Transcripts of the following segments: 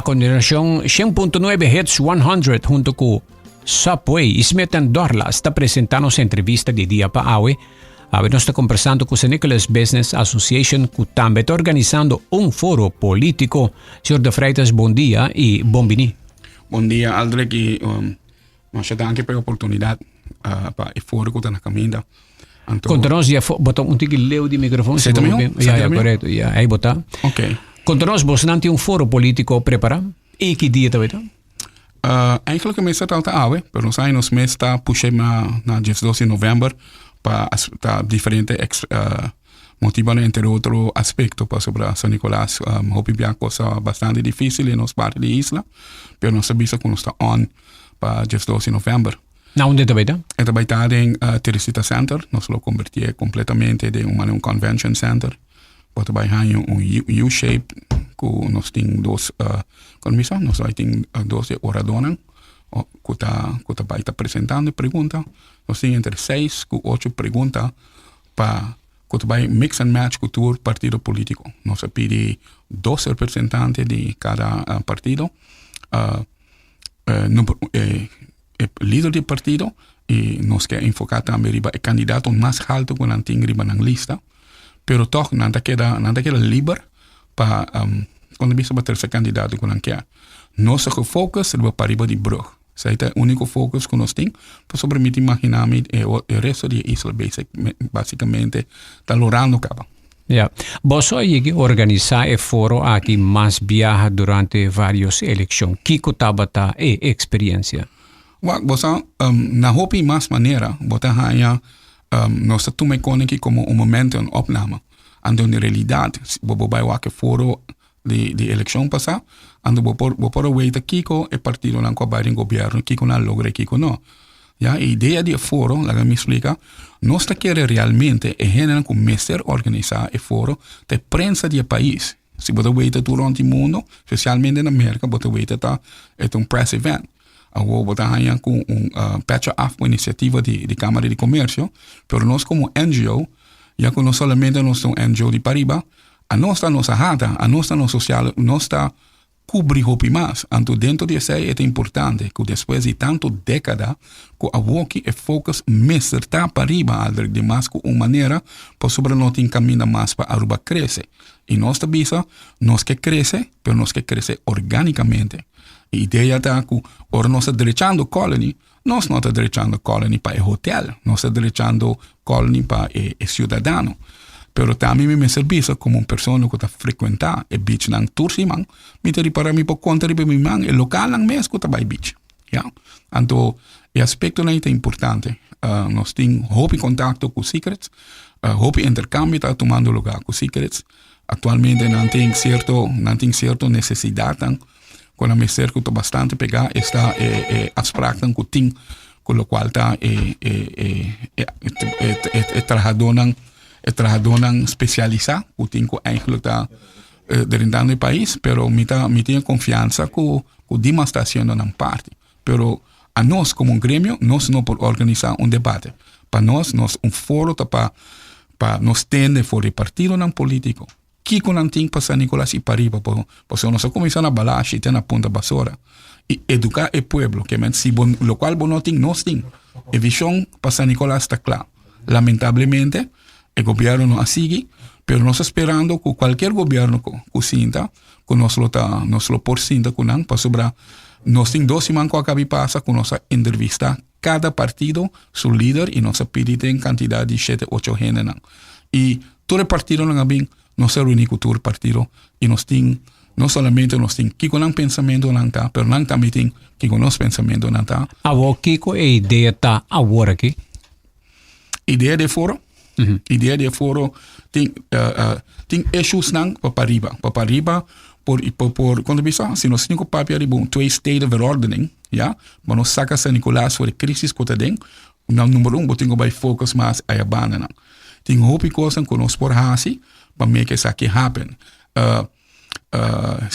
continuacion 100.9 Hits 100 hunto cu Subway y Smith Dorlas ta presenta nos entrevista di dia pa awe. Awe nos ta conversando cu San Nicolas Business Association cu tambe ta organisando un foro politico. Señor De Freitas, bon dia y bon bini. Bon dia, Aldrich, y masha danki pa e oportunidad pa e foro cu ta na caminda. Anto, Conta nos, ya, bota un tiki leu di microfoon. Zit hem, joh? Ja, ja, correcto. Ja, hij bota. Oké. Conta nos, bos nanti un foro politico prepara? E ki dia ta weta? Eigenlijk mester ta ta awe, pero nos ai nos mes ta pushe na na 12 di november pa ta diferente ex, motibonan, entre otro aspecto pasobra San Nicolas hopi bia cosa bastante dificil den nos parti di isla, pero nos ta bisa cu nos ta on pa 12 di november. Na unda ta bay ta? E ta bay ta den Teresita Center. Nos lo convertié completamente den un manera un convention center. Bo ta bay haña un U-shape cu nos tin dos, con bisa? Nos bay tin dos di oradornan cu ta bay ta presentando e pregunta. Nos tin entre seis cu ocho pregunta pa cu ta bay mix and match cu tur partido politico. Nos a pidi dos representante di cada partido. E lider di partido y nos ke enfoca tambe riba e candidato mas halto cu nan tin riba nan lista, pero toch nan ta keda liber pa cuando bisa pa tercer candidato cu nan kier. Nos ta gefocus riba pariba di brug. Esey ta e unico focus cu nos tin, pasobra mi ta imagina mi e resto di e isla basicamente ta lorando caba. Ja. Boso a yega organisa e foro aki mas biaha durante varios eleccion. Kiko tabata e experiencia? Wak, bosa, na hopi mas manera, bo ta haña nos ta tuma e koneki como un momento, un opname. Anto en realidad, bo bo bai wak e foro di eleccion pasa, anto bo por weta kiko e partidonan ku a bai den gobierno, kiko nan logra y kiko no. Ja, e idea di e foro, laga mi explica, nos ta kere realmente e hendenan ku mester organisa e foro, ta e prensa di e pais. Si bo ta weta tur rond di mundo, especialmente na Merca, bo ta weta ta e ta un press event. Awo bo ta haña ku un petje af ku iniciativa di Camara di Comercio, pero nos como NGO, ya ku no solamente nos ta un NGO di pariba, a nos ta nos ahata, a nos ta nos social, nos ta cubri hopi mas. Anto dentro di esey e ta importante ku despues di tanto decada ku awoki e focus mester ta pariba, Aldrich, di mas ku un manera, pasobra no tin caminda mas pa Aruba crece. Y nos ta bisa, nos ke crece, pero nos ke crece organicamente. E idea ta ku ora nos ta drechando Colony, nos no ta drechando Colony pa e hotel, nos ta drechando Colony pa e ciudadano. Pero tambe mi mester bisa como un persona ku ta frecuenta e beachnan tur siman, mi ta ripara mi por conta riba mi man e localnan mes ku ta bai beach. Ja? Anto e aspectonan ta importante. Nos tin hopi contacto ku Secrets, hopi intercambio ta tomando lugar ku Secrets. Actualmente nan tin cierto necesidadnan ku nan mester ku ta bastante pegá, esta e afspraaknan ku tin, ku lokual ta e trahadornan spesialisá ku tin ku eigenlijk ta drentando e pais, pero mi tin confiansa ku Dimas ta haciendo nan parti. Pero a nos como un gremio, nos no por organisa un debate. Pa nos, nos un foro ta pa nos tende for di partidonan politico. Kiko nan tin pa San Nicolas y pariba, pasobra nos a cuminsa na Balashi te na Punta Basora. Y educa e pueblo, ke men si bo, locual bo no tin, nos tin. E vision pa San Nicolas ta cla. Lamentablemente, e gobierno no a sigui, pero nos ta esperando cu cualkier gobierno cu sinta, cu nos lo por sinta cu nan, pasobra nos tin 2 siman cu a caba di pasa cu nos a entrevista cada partido, su lider, y nos a pidi den cantidad di 7, 8 hendenan. Y tur e partidonan a bin, nos a reuni cu tur partido, y nos tin, no solamente nos tin kiko nan pensamentonan ta, pero nan tambe tin kiko nos pensamentonan ta. Awo kiko e idea ta awor aki? Idea di foro? Idea di foro tin issues nan pa pariba. Pa pariba, por, cuando bisa, si nos tin ku papia riba un tweestedenverordening, ja, pa nos saca San Nicolas for e crisis ku ta den, nan number 1, bo tin ku bai focus mas aya banda nan. Tin hopi cosnan ku nos por hasi pa make esaki happen.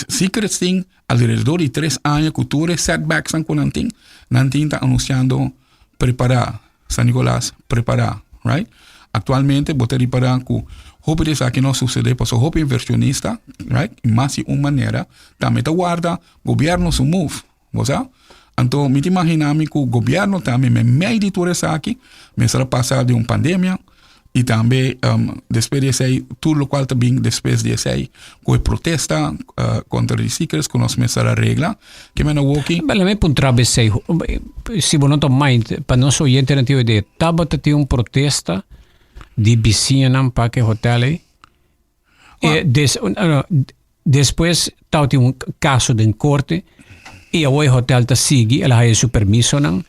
Secrets tin alrededor di 3 aña ku tur e setbacks nan ku nan tin ta anunciando prepara, San Nicolas prepara, right? Aktualmente bo ta ripará ku hopi di esaki no a susedé pasobra hopi invershonista, right, mas di un manera tambe ta warda gobièrnu su move, bo sa. Anto mi ta imaginá mi ku gobièrnu tambe meimei di tur esaki mester a pasa di un pandemia i tambe despues di esei tur lokual ta bin despues di esei ku e protesta kontra di Seekers ku nos mester a regla ke men awoki. Bel mi puntra bo esei, si bo no ta mind pa nos oyentenan tin un idea, tabata tin un protesta di bisiñanan pa ke hotel ei? E des, despues tabatin un kaso den korte i awor e hotel ta sigui, el a haya su permisonan.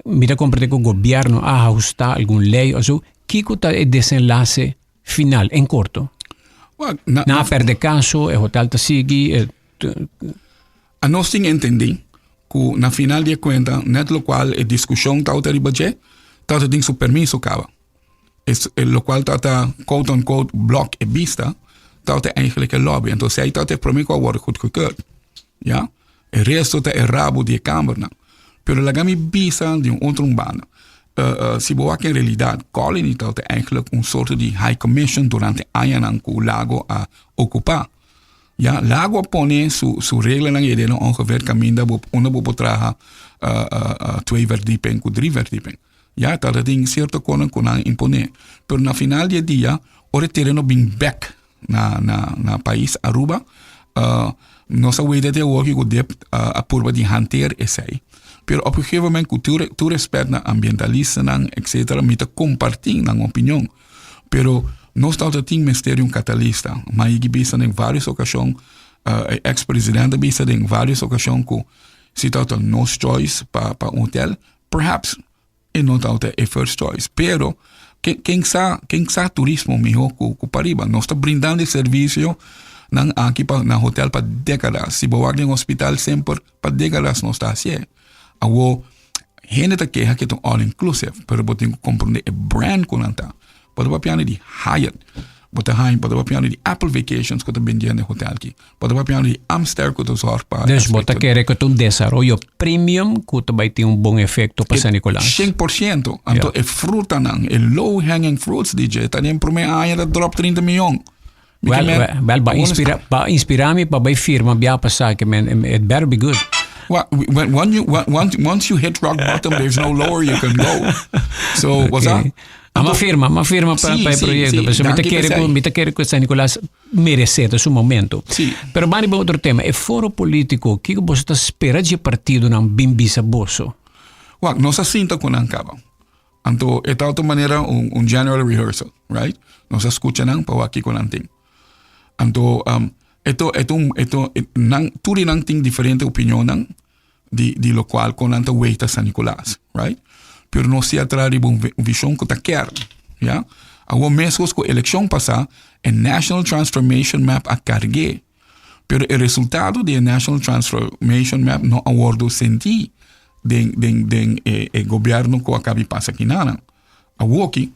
Mi ta komprende ku gobièrnu a ahustá algun lei òf so. Kiko ta e desenlase final en korto? Nan a pèrdè kaso, e hotel ta sigui. Anos tin entendí ku na final di e kuenta nèt lokual e diskushon tabata riba dje, tabata tin su permiso kaba. Es lokual tabata quote unquote blok e bista, tabata eigenlijk e lobby. Entonces ei tabata e promé ku a wòrdu goedgekeurd. Ya. E resto ta e rabo di e kambernan. Pero laga mi bisa di un otro un banda. Si bo wak en realidat, Colony tabata eigenlijk un soorto di high commission durante añanan ku Lago a okupá. Ya, Lago a pone su, su reglanan i edenan ongeveer kaminda bo, unda bo por traha twee verdieping ku drie verdieping. Ya, tabata tin sierto konan ku nan imponé. Pero na final di e dia, ora e tereno bin bèk na, na, na pais Aruba, nos a weta te awor ku dip a purba di hanteer esei. Pero op un gegeven moment, ku tur, tur respet na ambientalistanan, etcetera, mi ta kompartí nan opinion. Pero nos tabata tin mester di un katalista. Ma a bisa den vários okashon, e eks presidente a bisa den vários okashon ku si tabata nos choice pa pa un hotel, Perhaps e no tabata e first choice, pero ken sa, ken sa turismo miho ku ku pariba. Nos ta brindando e servisio nan aki pa na hotel pa dékadas. Si bo wak den hospital semper pa dékadas nos ta hasié. Awo hende ta keha ke ta un all inclusive, pero bo tin ku komprondé e brand ku nan ta. Bo ta papiando di Hyatt, bo ta haña, bo ta papiando di Apple Vacations ku ta bendiendo e hotel aki, bo ta papiando di Amstel ku ta zorg pa. Dus bo ta kere ku ta un desaroyo premium ku ta bai tin un bon efekto pa San Nicolas? 100%. Anto e frutanan, e low hanging fruits di dje, ta den promé aña ta drop 30 miyon. Wel, wel, ba inspira, ba inspira mi pa bai firma bia pasá ke men, it better be good. Well, when, when you, when, once you hit rock bottom, there's no lower you can go. So, okay. what's that? Ama firma, ama firma pa, pa e proyecto. Pero mi ta kere ku, mi ta kere ku San Nicolas merece, ta su momento. Sí. Pero bani ba otro tema, e foro politico, kiko boso ta spera dje partidonan bin bisa boso? Wak, nos a sinta ku nan kaba. Anto e ta otro manera un, un general rehearsal, right? Nos a skucha nan pa wak kiko nan tin. Anto, um, eto, eto, eto, nan, tur di nan tin diferente opinionnan di, di lokual kon nan ta weita San Nicolas, right? Pero nos si a traha riba un vision ku ta kern, ya? Awor meskos ku elekshon pasá, e National Transformation Map a karg'é. Pero e resultado di e National Transformation Map no a wordo sentí den, den, den e, e gobierno ku a kabi pasa kinanan. Awoki,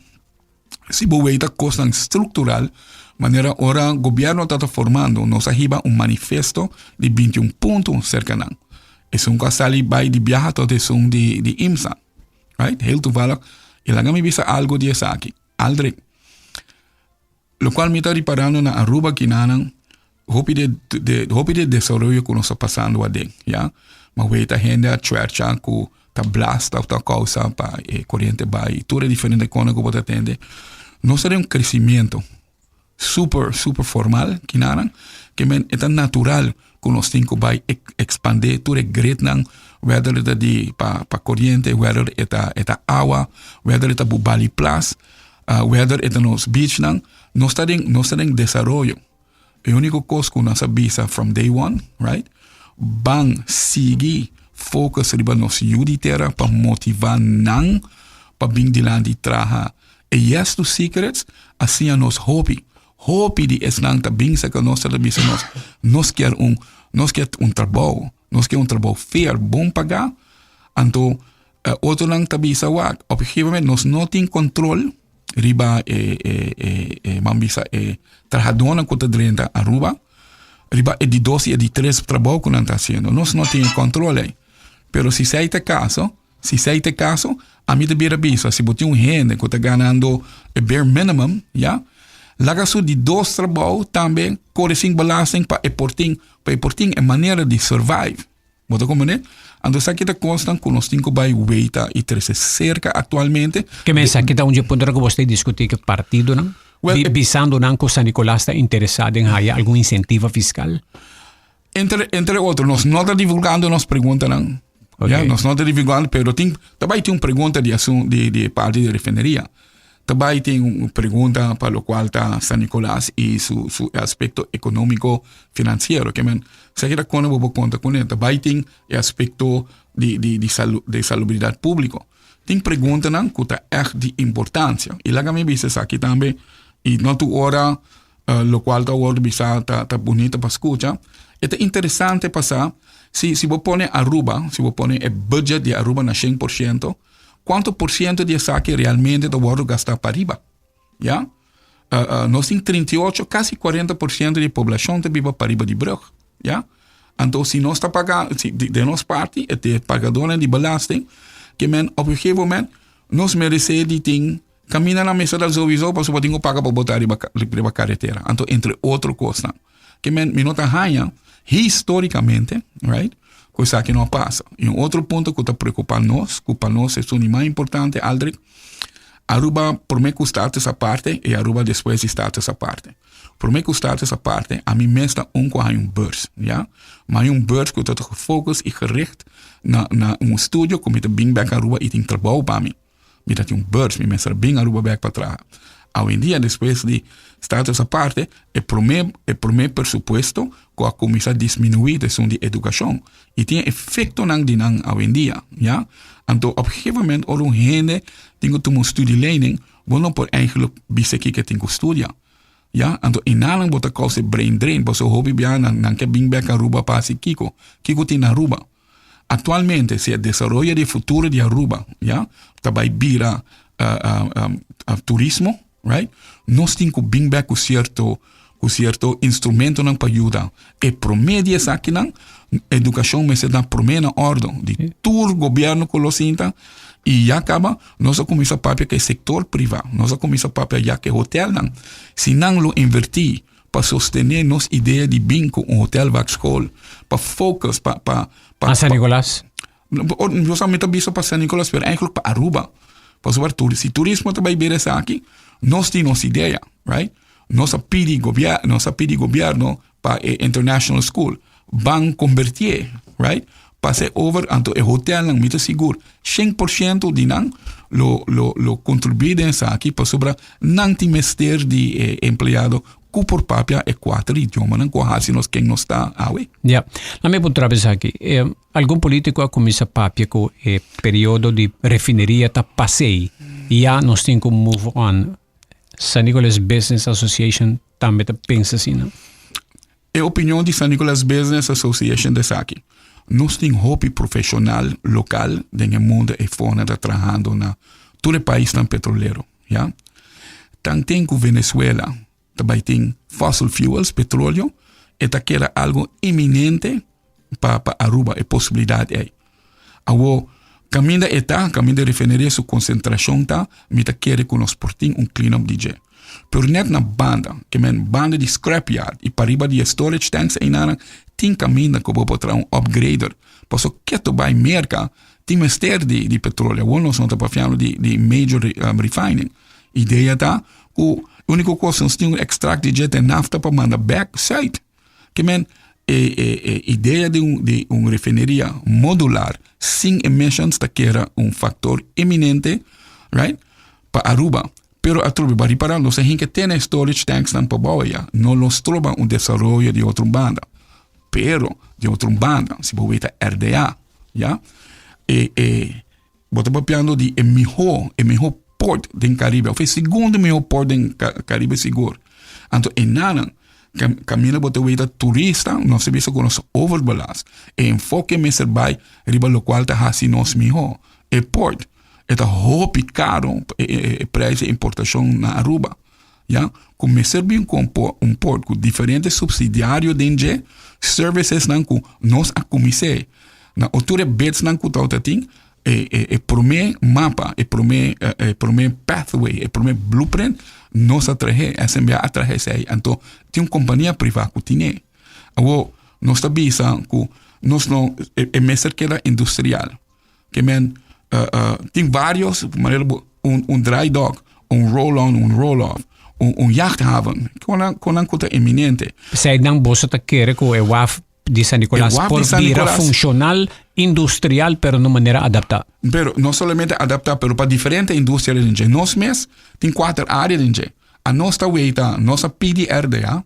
si bo weita kosnan struktural, manera ora gobierno ta ta formando, nos a hiba un manifesto di 21 punto serka nan. Esun ku a sali bai di biaha tot esun di, di IMSA. Right? Heel toevallig. I laga mi bisa algo di esaki. Aldrich, Locual mi ta riparando na Aruba kinanan, hopi de, de, hopi de desaroyo ku nos ta pasando aden, ya. Ma weta hende a chuercha ku ta blasta of ta causa pa e corriente bai, tur e diferente konan ku bo ta tende. Nos ta den un crecimiento super, super formal kinanan, ke men e ta natural ku nos tin ku bai expande tur e gridnan, whether e ta di pa pa corriente, whether e ta e ta awa, whether e ta Bubali Plas. Whether e ta nos beachnan, nos ta den, nos ta den desaroyo. E úniko kos ku nos a bisa from day one, right? Ban sigui focus riba nos yu di tera pa motivá nan pa bin dilanti traha. E Yes to Secrets a siña nos hopi. Hopi di esnan ta bin serka nos ta bisa nos, nos kier un, nos kier un trabou, nos kier un trabou fair, bon pagá. Anto Otronan ta bisa wak, op een gegeven moment nos no tin control riba e, e, e, e man bisa e trahadónan ku ta drenta Aruba, riba e di dos i e di tres trabou ku nan ta hasiendo. Nos no tin e control ei. Pero si esei ta e kaso, Si esei ta e kaso, ami ta bira bisa, si bo tin un hende ku ta ganando e bare minimum, ya, laga su di dos trabou tambe kore sin belasting pa e por tin, pa e por tin e manera di survive. Bo ta komprendé? Anto esaki ta kosnan ku nos tin ku bai weita i trese serka aktualmente. Ke men esaki ta un dje puntonan ku bo ta diskutí ku partidonan? Well, Bi- Bisando nan ku San Nicolas ta interesá den haya algun insentiva fiskal? Entre, entre otro, nos no ta divulgando nos preguntanan. Ok. Ja, nos no ta divulgando, pero tin, ta bai tin un pregunta di asun, di, di parti di refineria. Ta bai tin un pregunta pa locual ta San Nicolas y su, su aspecto economico financiero. Ke men, sa ki ta kone bo por konta kuné. Ta bai tin e aspecto di, di, di, salu, di salubridad publico. Tin preguntanan ku ta echt di importancia. Y laga mi bisa esaki tambe, y no tur ora locual ta wordo bisa ta, ta bunita pa scucha. E ta interesante pa sa, si, si bo pone Aruba, si bo pone e budget di Aruba na 100%, cuanto por ciento di esaki realmente ta wordo gasta pa riba? Ya? Nos tin 38, casi 40% di poblacion ta biba pa riba di brug. Ya? Anto si nos ta paga, si, di, de nos parti, e te pagadornan di belasting, ke men op een gegeven moment nos merece di tin Caminda nan mester ta souiso pasobra bo tin cu paga pa bota riba riba caretera. Anto entre otro cosnan. Ke men mi no ta haña historicamente, right, cu esaki no a pasa. Y un otro punto cu ta preocupa nos, cu pa nos esun di mas importante, Aldrich, Aruba prome cu status aparte y Aruba despues di status aparte. Prome cu status aparte, ami mes ta un cu a haña un beurs, ya. Mi a haña un beurs cu ta gefocus y gericht na na un studio cu mi ta bin bek Aruba y tin trabou pa mi. Mi ta tin un beurs, mi mester bin Aruba bek pa traha. Awendia despues di status aparte, e prome e prome presupuesto ku a kuminsá disminuí ta esun di edukashon i tin efektonan di nan awendia, ya. Anto op gegeven moment ora un hende tin ku tuma un studielening, bo no por eigenlijk bisa kiko e tin ku studia, ya. Anto enanan bo ta kousa e brain drain, pasobra hopi biaha nan nan ke bin bek Aruba pa hasi kiko, kiko tin na Aruba. Actualmente si e desaroyo di e futuro di Aruba ya ta bay bira turismo right nos tin cu bin bek cu cierto cu cierto instrumentonan pa yuda e prome di esakinan educacion mester ta prome na ordo di tur gobierno cu lo sinta y ya caba nos a cuminsa papia cu e sector priva nos a cuminsa papia ya cu e hotelnan si nan lo inverti pa sostené nos idea di bin ku un hotelvakschool, pa focus, pa, pa, pa. Na San Nicolas? Yo sa mi ta bisa pa San Nicolas, pero eigenlijk pa Aruba. Pasobra tur, si turismo ta bai bira esaki, nos tin nos idea, right? Nos a pidi gobierno, nos a pidi gobierno pa e international school. Ban convertié, right? Pas'é over, anto e hotelnan, mi ta sigur, 100% di nan lo, lo, lo contribuí den esaki, pasobra nan tin mester di e empleado ku por papia e kuater idiomanan ku a hasi nos ken nos ta awe. Ja, laat mi puntra esaki. Eh, algun politico a kuminsá papia ku e periodo di refineria ta pasei. Ya nos tin ku move on. San Nicolas Business Association tambe ta pensa asina. E opinion di San Nicolas Business Association ta esaki, Nos tin hopi profesional local den e mundo eyfona ta trahando na tur e paisnan petrolero, ya. Tanten cu Venezuela ta bay tin fossil fuels, petroleo, e ta keda algo inminente pa pa Aruba e posibilidad ey. Awo, caminda e ta, caminda e refineria su concentracion ta, mi ta kere cu nos por tin un clean up di dje. Pero net na banda, ke men banda di scrapyard y pariba di e storage tanks eynanan, tin caminda cu bo por traha un upgrader. Paso keto bay Merca tin mester di di petroleo. Awor nos no ta pafiando di di major refining. Idea ta cu unico cos nos tin un extract di dje ta e nafta pa manda bek Zuid. Ke men e e e idea di un di un refineria modular sin emissions ta kera un factor eminente, right, pa Aruba. Pero atrobe bo a ripara nos a hinka tene storage tanks nan pa bou aya. No lo stroba un desaroyo di otro banda. Pero di otro banda si bo weta RDA, ya, e e bo ta papiando di e miho e miho port den Caribe of e segundo miho port den Caribe sigur. Anto e nanan kaminda bo ta weta turista nos ta bisa ku nos overbelast. E enfoke mester bai riba lokual ta hasi nos miho. E port e ta hopi karo e prijs di importashon na Aruba. Ya, ku mester bin ku un port ku diferente subsidiario den dje, servicesnan ku nos a kumins'é. Na otur e bidsnan ku tabata tin. E, e, e promé mapa, e promé, e promé pathway, e promé blueprint, nos a trahe, SMBA a trahe esei. Anto, tin un kompania privá ku tine. Awo, nos ta bisa ku nos no, e, e mester keda industrial. Ke men, uh, uh, tin varios, manera un, un dry dock, un roll on, un roll off, un, un jachthaven, kon kon ku ta eminente. Pesei nan boso ta kere ku e waf di San Nicolas por bira funcional, industrial, pero na manera adapta. Pero no solamente adapta, pero pa diferente industria den dje. Nos mes tin kuater área den dje. A nos ta weita, nos a pidi RDA.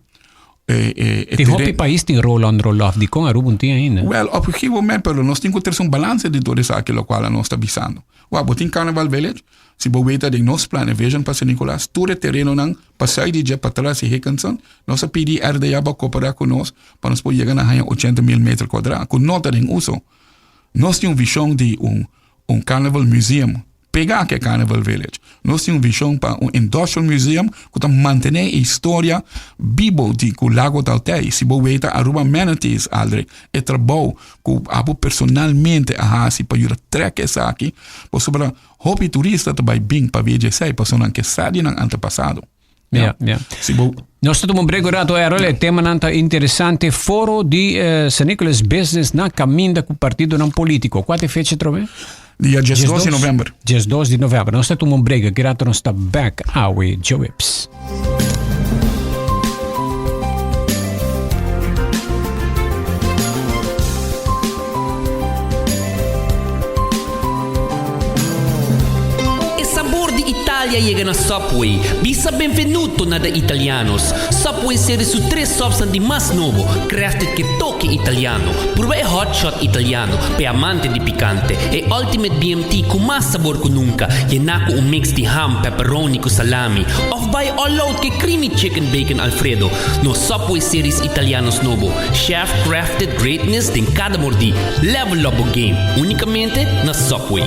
Eh, eh, tin hopi pais tin roll on roll off, dikon Aruba no tin ainda? Wel, op een gegeven moment, pero nos tin ku trese un balance di tur esaki lokual a nos ta bisando. Wak, bo tin Carnival Village, Si bo weta den nos plan e vision pa San Nicolas, tur e terenonan pa sui di dje patras di Hickinson, nos a pidi RDA pa koperá ku nos pa nos por yega na haña ochenta mil meter kuadrá ku no ta den uso. Nos tin un vishon di un un Carnival Museum pegá ku e Carnival Village. Nos tin un vishon pa un Industrial Museum ku ta mantené e historia bibo di ku Lago ta altei. Si bo weta Aruba Manatees, Aldrich, e trabou ku abo personalmente a hasi pa yuda trek esaki, pasobra Hopi turista ta bai bin pabia di esei, pasobra nan ke sa di nan antepasado. Ja, ja. Si bo... Nos ta tuma un break un rato, Errol. E temanan ta interesante. Foro di eh, San Nicolas Business na caminda cu partidonan politico. Cua ta e fecha atrobe? Dia 12 di november. 12 di november. Nos ta tuma un break. Aki rato nos ta back awe djoeps. E sabor di Italia yega na Subway. Bisa benvenuto na de Italianos. Subway seri su tres subsnan di mas nobo, crafted ke toke italiano. Purba e hot shot italiano, p'e amante di pikante, e ultimate BMT ku mas sabor ku nunka, yená ku un mix di ham, pepperoni ku salami. Òf bai all out ke creamy chicken bacon alfredo. Nos Subway Series Italianos nobo, chef crafted greatness den kada mordí. Level up bo game, únikamente na Subway.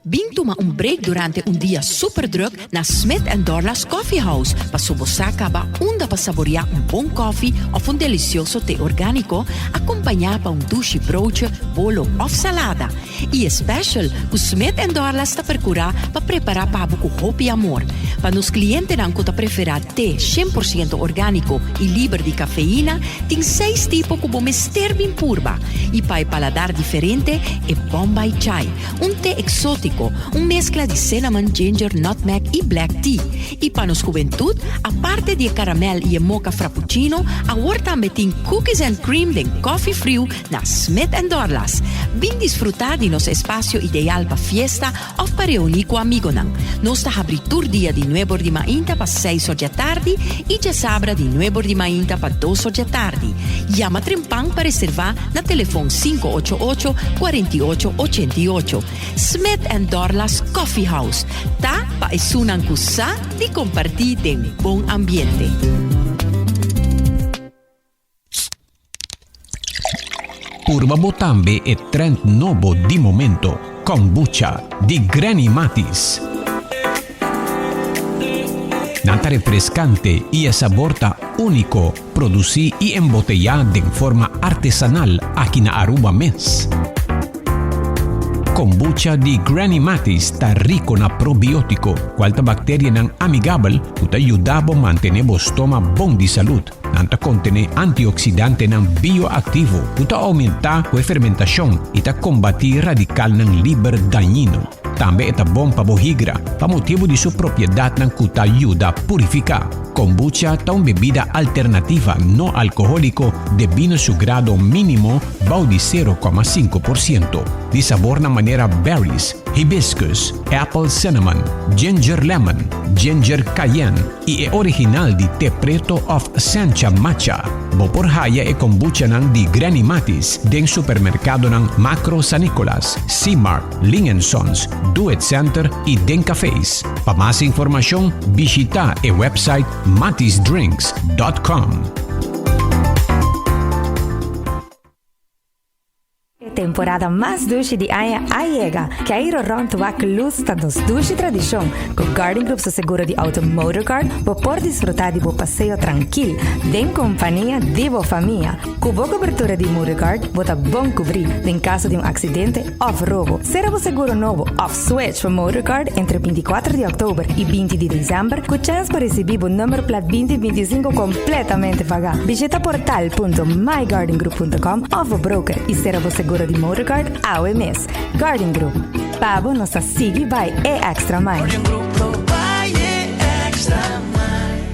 Bin tuma un break durante un dia super druk na Smith and Dorlas Coffee House paso bo sa caba unda pa saborea un bon koffie of un delicioso te organico acompaña pa un dushi broodje, bolo of salada. Y e special cu Smith and Dorlas ta percura pa prepara pa bo cu hopi amor. Pa nos clientenan cu ta prefera te 100% organico y liber di cafeína, tin seis tipo cu bo mester bin purba. Y pa e paladar diferente, e Bombay Chai, un te exotico, un mezcla di cinnamon, ginger, nutmeg y black tea. Y pa nos hubentud, aparte di e caramel y e mocha frappuccino, awor tambe tin cookies and cream den coffee friu na Smith and Dorlas. Bin disfruta di nos espacio ideal pa fiesta of pa reuni cu amigonan. Nos ta habri tur dia di nuebor di mainta pa seis or djatardi y djasabra di nuebor di mainta pa dos or djatardi. Yama trempan pa reserva na telefon 588 48 88. Smith and Dorlas Coffee House ta pa esunnan cu sa di comparti den bon ambiente. Purba bo tambe e trend nobo di momento, Kombucha di Granny Matis. Nan ta refrescante y e sabor ta unico, produci y embotella den forma artesanal aki na Aruba mes. Kombucha di Granny Matis ta rico na probiotico, cual ta bacterianan amigabel cu ta yuda bo mantene bo stoma bon di salud. Nan ta kontené antioksidantenan bioaktivo ku ta oumentá ku e fermentashon i ta kombatí radikalnan liber dañino. Tambe e ta bon pa bo higra pa motibu di su propiedatnan ku ta yuda purifiká. Kombucha ta un bebida alternativa no alkohóliko debí na su grado mínimo bou di 0,5%, di sabornan manera berries, hibiscus, apple cinnamon, ginger lemon, ginger cayenne i e original di te preto of sencha matcha. Bo por haya e kombuchanan di Granny Matis den supermerkadonan Makro San Nicolas, C-Mart, Ling and Sons, Do It Center i den cafés. Pa mas informashon bishita e website matisdrinks.com. E te. Temporada mas dushi di aña a yega! Keiro rond wak luz ta nos dushi tradishon. Ku Guardian Group su seguro di auto Motorguard bo por disfruta di bo paseo trankil den kompania di bo famia. Ku bo kobertura di Motorguard bo ta bon kubrí den kaso di un aksidente òf robo. Sera bo seguro nobo òf switch pa Motorguard entre bintikuater di òktober i binti di desèmber ku chèns pa risibí bo nummerplat binti bintisinko kompletamente pagá. Bishita portal punto myguardiangroup punto com òf bo broker i sera bo seguro di Motorguard awe mes. Guardian Group, pa bo nos ta sigui bai e extra mile. Guardian Group lo bai e extra mile.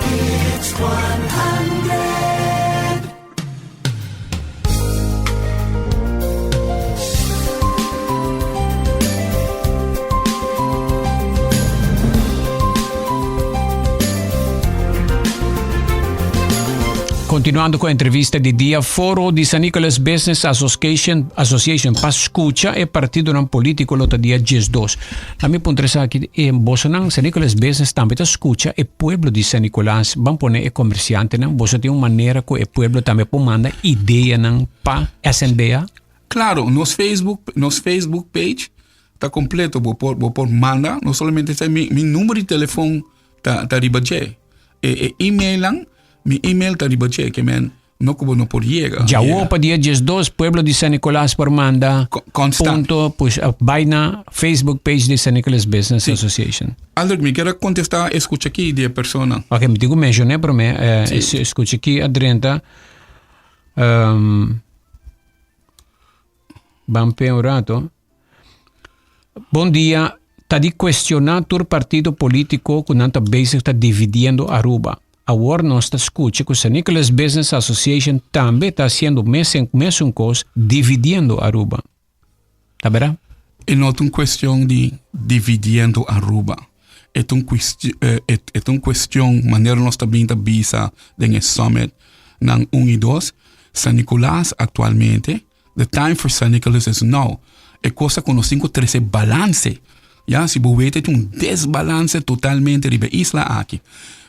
Hits 100. Continuando cu entrevista di dia, Foro di San Nicolas Business Association, Association pa scucha e partidonan politico lo ta dia 12. Na mi punto esaki, e bosonan San Nicolas Business tambe ta scucha e pueblo di San Nicolas, ban pone e comerciantenan, boso tin un manera cu e pueblo tambe por manda ideanan pa SNBA? Claro, nos Facebook, nos Facebook page ta completo, bo por, bo por manda, no solamente esei, mi, mi numero di telefon ta, ta riba dje. E, e e-mailnan, mi e-mail ta riba dje, ke men no ku bo no por yega. Djawo pa dia diesdos, pueblo di San Nicolas por manda Co- constant. punto, pues, eh, bai na Facebook page di San Nicolas Business Sí. Association. Aldrich, mi kier a contesta e scucha aki di e persona. Ok, mi tin ku mencion'é promé. Eh, Sí. es- Escucha aki a drenta. Um, ban pe un rato. Bon dia, ta di cuestiona tur partido politico cu nan ta bezig ta dividiendo Aruba. Awor nos ta scucha cu San Nicolas Business Association tambe ta haciendo mesun cos, dividiendo Aruba. Ta bera? E no ta un cuestion di dividiendo Aruba. E ta un e ta un cuestion manera nos ta bin ta bisa den e summit nan un y dos, San Nicolas actualmente The time for San Nicolas is now. E cosa cu nos tin cu trece balance. Ya, si bo weten tin un desbalance totalmente riba e isla aki.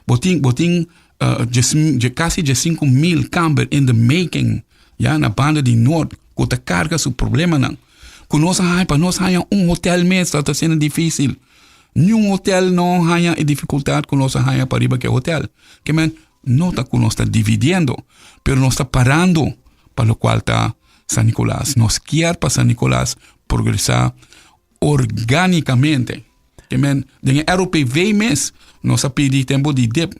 Bo tin, bo tin uh, djes, dje, casi djesinku mil kamber in the making, ya, na banda di Noord, cu ta carga su problemanan. Cu nos a haña, pa nos haña un hotel mes ta ta siendo dificil. Niun hotel no haña e dificultad cu nos a haña pa riba ke hotel. Ke men, no ta cu nos ta dividiendo, pero nos ta parando pa locual ta San Nicolas. Nos kier pa San Nicolas progresa organicamente. Ke men, den e ROPV mes, nos a pidi tempo di dip.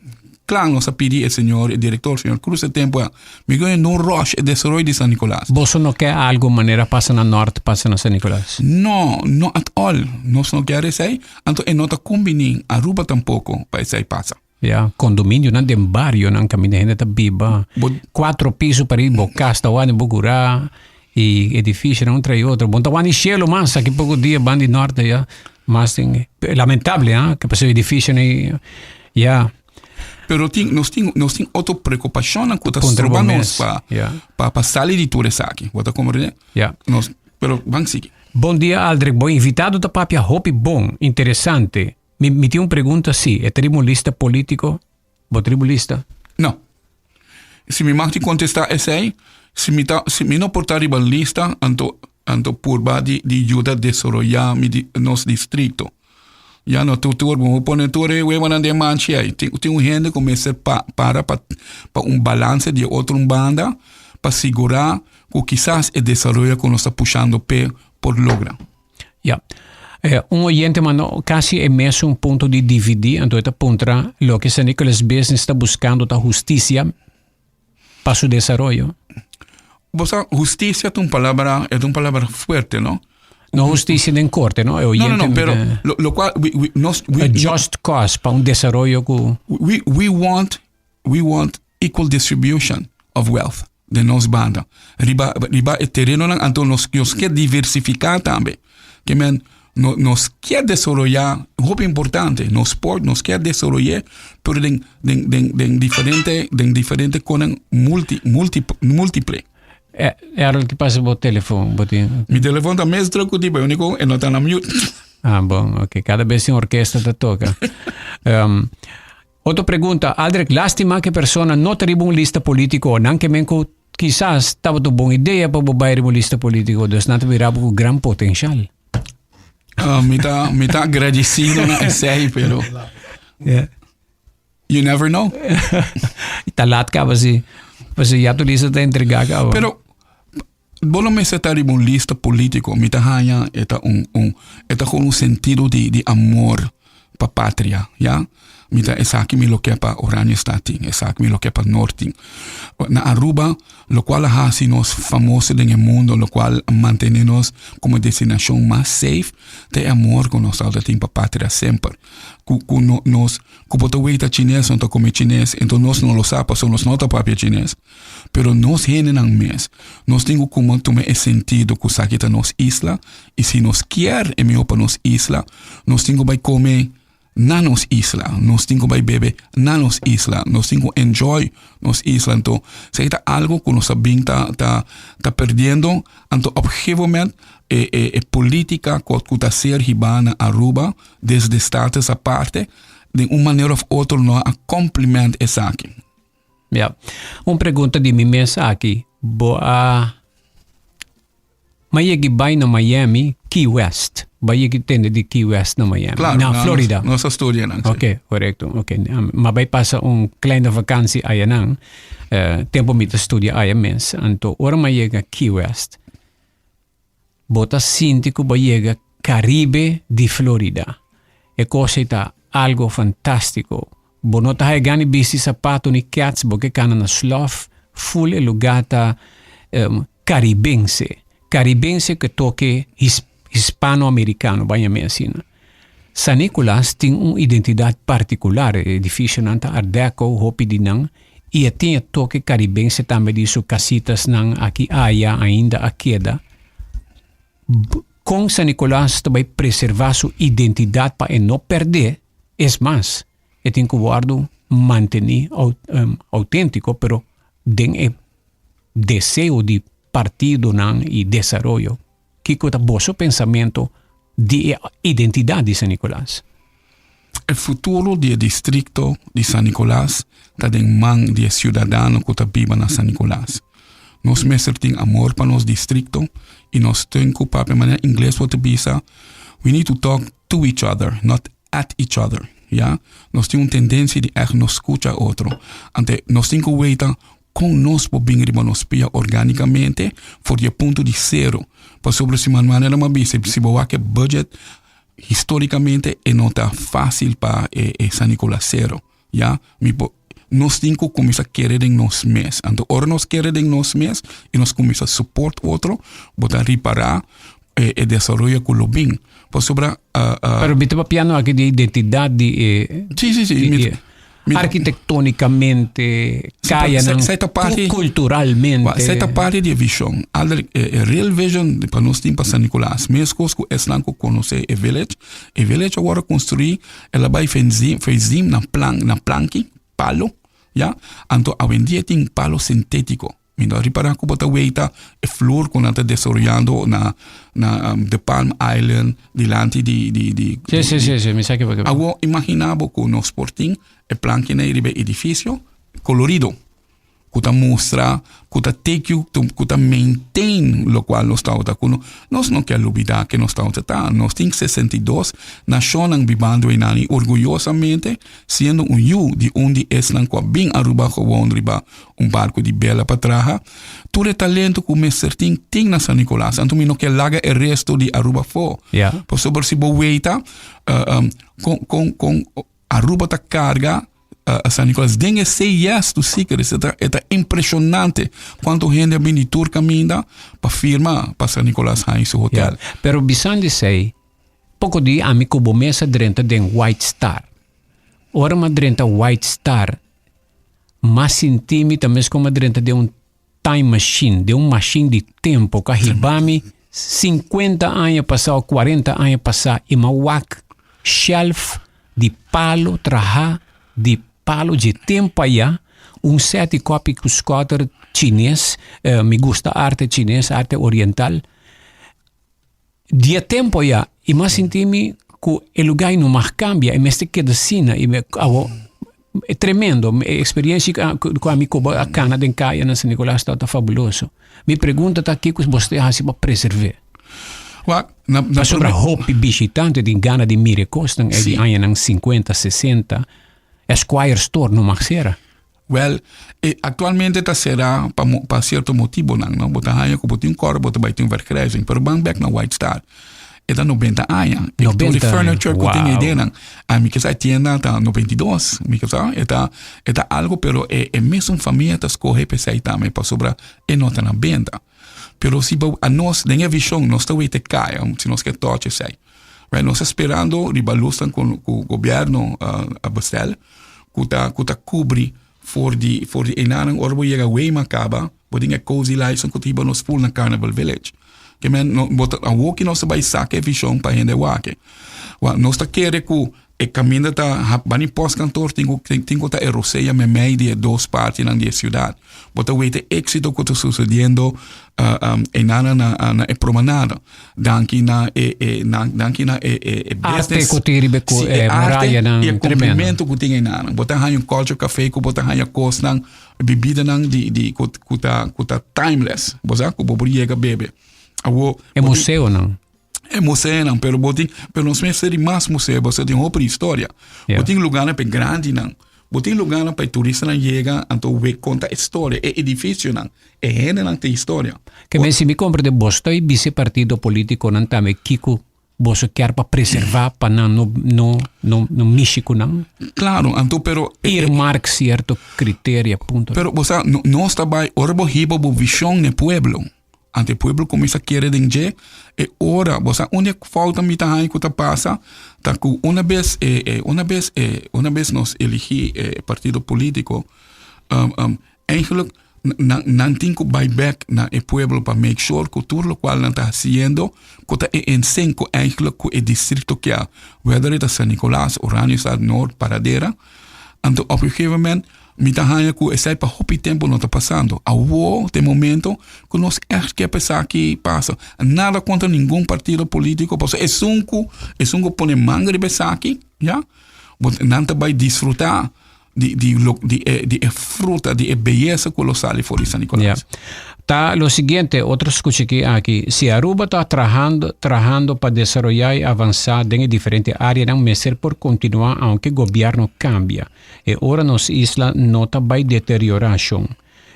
Kla nos a pidi e señor, e director, señor Cruz e tempo a, mi goe no rush e desaroyo di San Nicolas. Boso no ke algo manera pasa na Noord, pasa na San Nicolas? No, no at all. Nos no kier esei, anto e no ta cumbini Aruba tampoco pa esei pasa. Ya, condominionan den barionan caminda hende ta biba. Bo- Cuatro piso pa riba bo cas ta wani bo cura y edificionan un tras otro. Bo no ta wani cielo mas, aki poco dia ban di norte ya. Mas tin, lamentable ha, que pasobra edificionan ya. Pero tin, nos tin, nos tin otro preocupacionnan cu ta Contra bo stroba nos mes, pa, ya. pa, pa sali di tur esaki. Bo ta comprende? Ya. Nos, pero ban sigui. Bon dia Aldrich, bo invitado ta papia hopi bon, interesante. Mi, mi tin un pregunta si, e tribunlista politico, bo tribunlista? No. Si mi mag di contesta esey, si mi ta, si mi no por ta riba lista, anto, anto purba di, di yuda desaroya mi di, nos distrito. Ya no, tur, tur, bo pone tur e webanan den manchi ey. Tin, tin un hende cu mester pa, para pa, pa un balance di e otro un banda, pa sigura cu kisas e desaroyo cu nos ta pushando p'e por logra. Ya. Eh, un oyente mandó casi e mesun punto di dividí, anto e ta puntra loke San Nicolas Business ta buscando ta husticia pa su desaroyo. Bo sa, husticia ta un palabra, e ta un palabra fuerte, no? No husticia den corte, no? E No, oyente no, no, pero eh, lo, lo cual we, we, nos, we, a just cause pa un desaroyo cu we, we want, we want equal distribution of wealth den nos banda. Riba, riba e terenonan, anto nos, nos kier diversifiká tambe. Ke men, no, nos kier desaroyá, hopi importante, nos sport, nos kier desaroy'é, pero den, den, den, den diferente, den diferente konan multi, multi, multiple. Eh, Errol, ki pasa bo telefon? Bo tin... Mi telefon ta mes druk ku di, úniko e no ta na mute. Ah, bon, ok. Kada bes tin orkesta ta toka. um, Otro pregunta, Aldrich, lastima ku e persona no ta riba un lista politico, nan ke men ku kisas tabata un bon idea pa bo bai riba un lista politico, dus nan ta mira bo ku gran potencial. Uh, mi ta, mi ta agradecido na esei, pero Yeah. you never know. Ta laat kaba si. Pasobra ya tu lista ta entrega kaba. Pero bo no mester ta riba un lista politico. Mi ta haña e ta un, un, e ta gewoon un sentido di, di amor pa patria, ya. Mi ta esaki mi lo ke pa Oranjestad tin, esaki mi lo ke pa Noord tin. Na Aruba, locual a haci nos famoso den e mundo, locual a mantene nos como destinacion mas safe, ta e amor cu nos tabata tin pa patria semper. Cu, cu no, nos, cu bo ta weita chines, no ta come chines, enton nos no lo sa pasobra nos no ta papia chines. Pero nos hendenan mes, nos tin cu kuma tuma e sentido cu esaki ta nos isla, y si nos kier e miho pa nos isla, nos tin cu bay come na nos isla, nos tin cu bay bebe na nos isla, nos tin cu enjoy nos isla. Anto, esaki ta algo cu nos a bin ta, ta, ta perdiendo, anto op gegeven moment e, e, e politica cu, cu ta ser hiba na Aruba desde Status Aparte, den un manera of otro no a compliment esaki. Ja. Un pregunta di mi mes aki. Bo a Ma yegi bai na Miami, Key West. Bo a yegi tende di Key West na Miami, Claro, na na Florida. Nos a studia nan, si. Ok, correcto. Ok. Ma bai pasa un kleine vakantie ayanan. Eh, tempo mi ta studia aya mes. Anto ora mi a yega Key West, Bo ta sinti ku bo yega Caribe di Florida. E kos ei ta algo fantástiko. Bo no ta haya gana di bisti sapato ni kèts, bo ke kana na slòf, ful e lugá ta karibense. Karibense ku toke hispanoamerikano, ban yam'é asina. San Nicolas tin un identidat partikular, e edifisionan ta art deco, hopi di nan, i e tin e toke karibense tambe di su kasitasnan aki aya ainda a keda. Kon San Nicolas ta bai preservá su identidat pa e no pèrdè? Es mas, e tin ku wòrdu mantení outéntiko, pero den e deseo di partidonan i desaroyo. Kiko ta boso pensamento di e identidat di San Nicolas? E futuro di e districto di San Nicolas ta den man di e ciudadano cu ta biba na San Nicolas. Nos mester tin amor pa nos districto y nos tin cu papia manera ingles por ta bisa, we need to talk to each other, not at each other, ya. Nos tin un tendencia di echt no scucha otro. Ante nos tin cu weta Kon nos por bin riba nos pia orgánikamente for di e punto di sero? Pasobra si manera mi a bisa, si bo wak e budget histórikamente e no ta fásil pa e e San Nicolas sero, ya. Mi por nos tin ku kuminsá kere den nos mes. Anto ora nos kere den nos mes i nos kuminsá support otro, bo ta ripará e e desaroyo ku lo bin. Pasobra Pero mi ta papiando aki di identidat di e Sí, sí, sí. di e Arquitectónicamente, cayanan, culturalmente. Esei ta parti di e vision. Alder, e real vision pa nos tin pa San Nicolas, mescos cu esnan cu conoce e village, e village a wordo construi, el a bay fenzim na plan, na planki, palo, ya, anto awendia tin palo sintetico. Mi no a ripará ku bo ta weita e flor ku nan ta desaroyando na na The Palm Island dilanti di di di Sí, sí, sí, sí, mi sa ke bo. Awor imaginá bo ku nos por tin e plankinan ei riba e edifisio kolorido ku ta mustra ku ta take you ku ta maintain lokual nos tabata ku nos no ke lubidá ke nos tabata ta. Nos tin 62 nashonnan bibando einan i orguyosamente siendo un yu di un di esnan ku a bin Aruba gewoon riba un barco di bela pa traha. Tur e talento cu mester tin, tin na San Nicolas. Anto mi no ke laga e resto di Aruba afo. Pasobra si bo weita, con, con, con Aruba ta carga San Nicolas den e Say Yes to Secrets. E ta, e ta impresionante cuanto hende a bini tur caminda pa firma pa San Nicolas haña su hotel. Pero bisandi esey, poco di ami cu bo mes a drenta den White Star. Ora mi a drenta White Star, M'a sinti mi ta mes como a drenta den un time machine, den un machine di tempo cu a hiba mi cincuenta aña pasa o cuarenta aña pasa y m'a wak shelf di palo traha di palo dje tempo aya, un set di kopi cu skoter chines, mi gusta arte chines, arte oriental. Di e tempo ya i m'a sinti mi ku e lugá ei no mag kambia, e mester keda asina. I mi awo Tremendo. E experiencia ku ami ku bo a kana den kaya na San Nicolas ta fabuloso. Mi pregunta ta kiko bo ta hasi pa preserv'é? Wak, na, na Pasobra hopi bishitante tin gana di mira e kosnan ei di añanan 50, 60. Esquire Store no mag sera. Wel, e actualmente ta sera pa, pa cierto motibonan, no? Bo ta haña ku bo tin kòrda, bo ta bai tin vergrijzing, pero ban bek na White Star. E ta 90 aña. E tur di 90 aña. furniture ku tin Wow. eidenan. A mi ke sa e tienda ta 92. Mi ke sa e ta e ta algo pero e e mesun famia ta skohe p'esei tambe pasobra e no ta na benta. Pero si bo a nos den e vision nos ta wete kaya si nos ke touch esei. Right, nos ta sperando riba lusnan ku ku gobierno a bestel ku ta ku ta kubri for di for di enanan ora bo yega Weima kaba bo tin e cozy lights ku ta hiba nos full na Carnival Village. Ke men no bo ta awor ki nos ta bai saka e vision pa hende wak. Wak nos ta kere ku E kaminda ta bani postkantoor tin ku tin ku ta e rosea memei di e dos partinan di e siudat. Bo ta weta e éksito ku ta susediendo einan na na e promenada. Danki na e e danki na e e e Arte business. ku tin riba Si, e e arte murayanan i e tremendo. kumplimentu ku tin einan. Bo ta haña un culture café ku bo ta haña kosnan, bibidanan di di ku ku ta ku ta timeless. Bo sa ku bo por yega bebe. Awor E bo tin museonan. E museonan, pero bo tin, pero nos mester di mas museo, bo tin hopi historia. Yeah. Bo tin lugarnan pa e grandinan, bo tin lugarnan pa e turistanan yega, anto we konta e storia, e edificionan, e hendenan tin historia. Ke men si mi komprende boso ta bisa e partido politiconan tambe kiko boso kier pa preserva pa nan no no no no mishi ku nan? Claro, anto pero Earmark cierto criteria punto. Pero bo sa, nos ta bai, ora bo hiba bo vision n'e pueblo, Anto e pueblo kuminsá kere den dje, e ora, bo sa unda e fouta mi ta haña ku ta pasa? Ta ku una bes e e una bes e una bes nos eligí e partido polítiko, eigenlijk nan nan tin ku bai bèk na e pueblo pa make sure ku tur lokual nan ta hasiendo ku ta e ensen ku eigenlijk ku e distrito kia, whether e ta San Nicolas, Oranjestad, Noord, Paradera. Anto op un gegeven moment Mi ta haña ku esei pa hopi tempu no ta pasando. Awor ta e momento ku nos ègt ke pa esaki pasa. Nada kontra ningun partido polítiko, pasobra esun ku esun ku pone man riba esaki, ya, bo nan ta bai disfrutá di di lo di e di e fruta, di e beyesa ku lo sali for di San Nicolas. Ya. Ta lo siguiente, otro skucha ki aki, si Aruba ta trahando trahando pa desaroyá i avansá den e diferente áreanan mester por kontinuá aunke gobièrnu kambia. E ora nos isla no ta bai deteriorashon.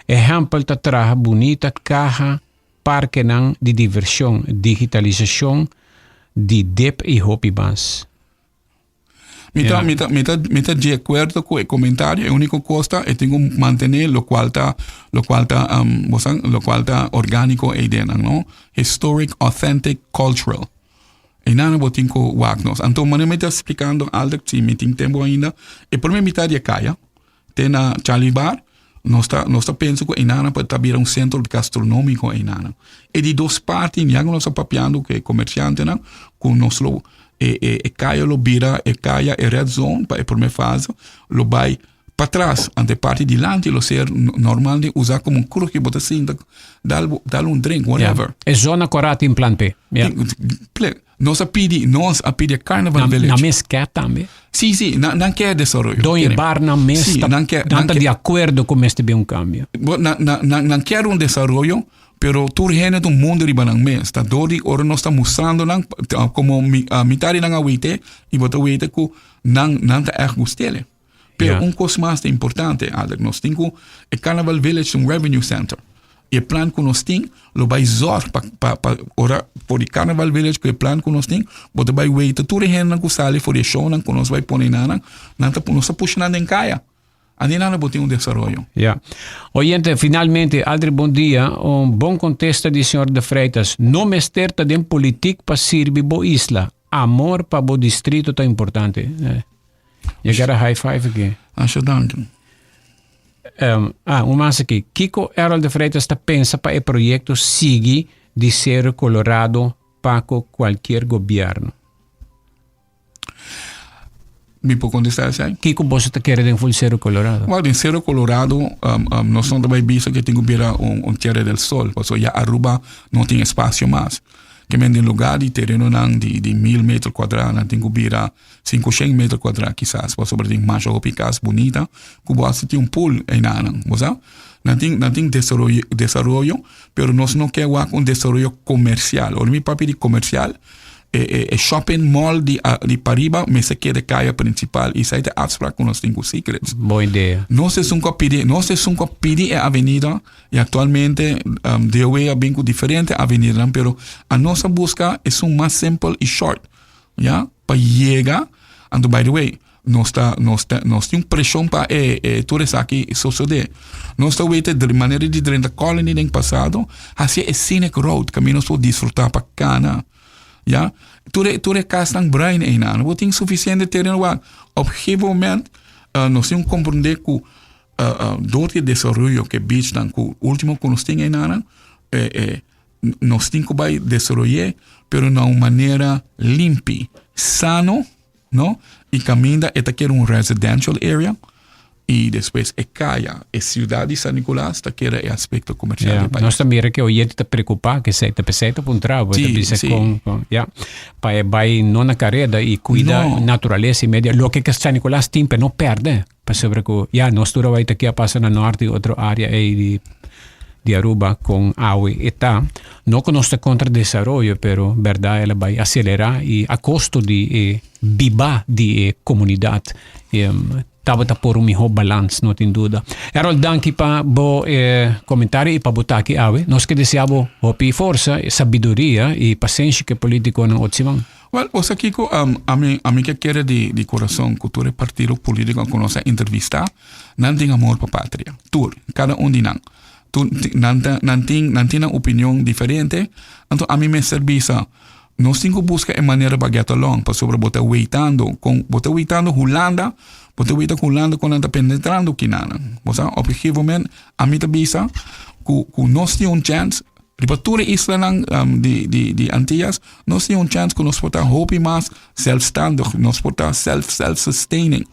Ehèmpel ta traha bunita kaha, parkenan di divershon, digitalisashon di dip i hopi mas. Mi ta, mi ta, mi ta, mi ta di akuerdo ku e komentario. E úniko kos ta e tin ku mantené lokual ta, lokual ta, bo sa, lokual ta orgániko eidenan, no? Historic, authentic, cultural. Einan bo tin ku wak nos. Anto manera mi ta splikando Aldrich, si mi tin tempu ainda, e prome mitad di e kaya te na Charlie Bar, nos ta nos ta pensa ku einan ta bira un sentro gastronómiko einan. E di dos parti, ya ku nos ta papiando ku e komersiantenan, ku nos lo e e e kaya lo bira e kaya e red zone pa e prome fase lo bai Patras, ante parti dilanti lo ser normal di usa como un krug bo ta sinta dal dal un drink whatever. Yeah. E zona kora tin plan pe. Yeah. Nos a pidi, nos a pidi Carnival na, Village. Na mes ke tambe. Si, si, nan, nan ke desaroyo. Doño bar nan mes si, ta, nan ke, nan ta ke, di acuerdo ku mester bin un cambio. Bo, nan, nan, nan, nan kier un desaroyo, pero tur hende ta un mundo riba nan mes. Ta dor di ora nos ta mustrando nan, como mi, uh, mitad di nan a wete, y bo ta wete ku nan, nan ta echt gustele. Pero Ja. un kos mas ta importante, Alec, nos tin ku e Carnival Village ta un revenue center. I e plan ku nos tin lo bai zorg pa, pa, pa ora for di Carnival Village ku e plan ku nos tin, bo ta bai weita tur e hendenan ku sali for di e shownan ku nos bai pone nan, nan ta, nos ta pusha nan den kaya. Andi nan bo tin un desaroyo. Ja. Oyente, finalmente, Aldrich, bon dia. Un bon kontesta di señor De Freitas. No mester ta den politiek pa sirbi bo isla. Amor pa bo distrito ta importante. Eh. You got a high five aki. Asha danki. Um, ah, un mas aki. Kiko Errol de Freitas ta pensa pa e proyecto sigui di Cerro Colorado pa cu cualkier gobierno? Mi por contestar esei? Kiko boso ta kere den full Cerro Colorado? Well, den Cerro Colorado um, um, nos no ta bai bisa que tin cu bira un, un Tierra del Sol, pasobra ya Aruba no tin espacio mas. Ke men den lugá di terenonan di di 1000 meter kuadrá nan tin ku bira 500 meter kuadrá kisas pasobra tin masha hopi kas bunita ku bo hasta tin un pool einanan, bo sa. Nan tin nan tin desaroyo desaroyo pero nos no ke wak un desaroyo komersial. Ora mi papia di komersial e e e shopping mall di di pariba mester keda kaya prinsipal i esei ta e afsprak ku nos tin ku Secrets. Bon idea. Nos esun ku a pidi nos esun ku a pidi e avenida i aktualmente DOW a bin ku diferente avenidanan pero anos a buska esun mas simpel i short ya pa yega anto by the way Nos ta, nos ta, nos tin un preshon pa e, e tur esaki sosodé. Nos ta weten di manera di drenta Colony den pasado, hacia e scenic road, kaminda nos por disfrutá pa kana. Ya? Tur e, tur e kasnan bruin einan. Bo tin sufisiente tereno wak. Op gegeven moment, uh, nos tin komprendé ku uh, uh, door di e desaroyo ku e beachnan ku ultimo ku nos tin einan, eh, eh, nos tin ku bai desaroyé, pero na un manera limpi, sano, No? Y caminda e ta keda un residential area y despues e caya, e ciudad di San Nicolas ta keda e aspecto comercial yeah. di pais. Nos ta mira que oyente ta preocupa que se ta pesei ta puntra, bo ta bisa sí. con, con ja, pa e bai no na careda y cuida No. naturaleza y medio, loke que San Nicolas tin pe no perde, pasobra cu ja, nos tur a bai ta kia pasa na norte y otro area ey di di Aruba con awe e ta. No cu nos ta contra desaroyo, pero berdad el a bay acelera y a costo di e biba di e comunidad. Tabata por un miho balans, no tin duda. Errol, danki pa bo comentario y pa bo ta aki awe. Nos ke desea bo hopi forsa, sabiduria y pasenshi cu e politiconan otro siman. Wel, bo sa kiko, ami, ami ke kere di, di corazon cu tur e partido politico cu nos a entrevista, nan tin amor pa patria. Tur, cada un di nan. Tur, nan ta, nan tin, nan tin nan opinion diferente, anto ami mester bisa, nos tin cu busca e manera pa get along, pasobra bo ta weitando con, bo ta weitando Hulanda, bo ta weita cu Hulanda con nan ta penetrando kinanan. Bo sa, op een gegeven moment, ami ta bisa cu, cu nos tin un chance, Riba tur e islanan di, di, di Antillas, nos tin un chance ku nos por ta hopi mas zelfstandig, nos por ta self, self-sustaining.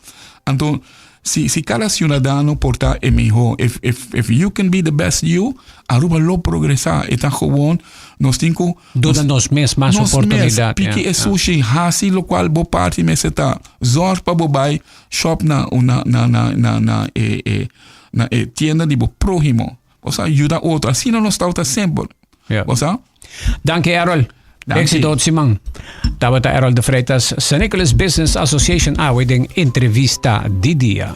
Anto, si, si kada ciudadano por ta e mihó, if, if, if you can be the best you, Aruba lo progresá. E ta gewoon, nos tin ku... Duna nos mes mas nos oportunidad. Mes, piki e sushi, hasi lokual bo parti mester ta. Zorg pa bo bai shop na, na, na, na, na, na e, e, na e tienda di bo próhimo. Bo sa yuda otro. Asina nos tabata simpel. Ja. Bo sa? Danki Errol. Danki. Éxito otro siman. Tabata Errol de Freitas, San Nicolas Business Association awe den entrevista di dia.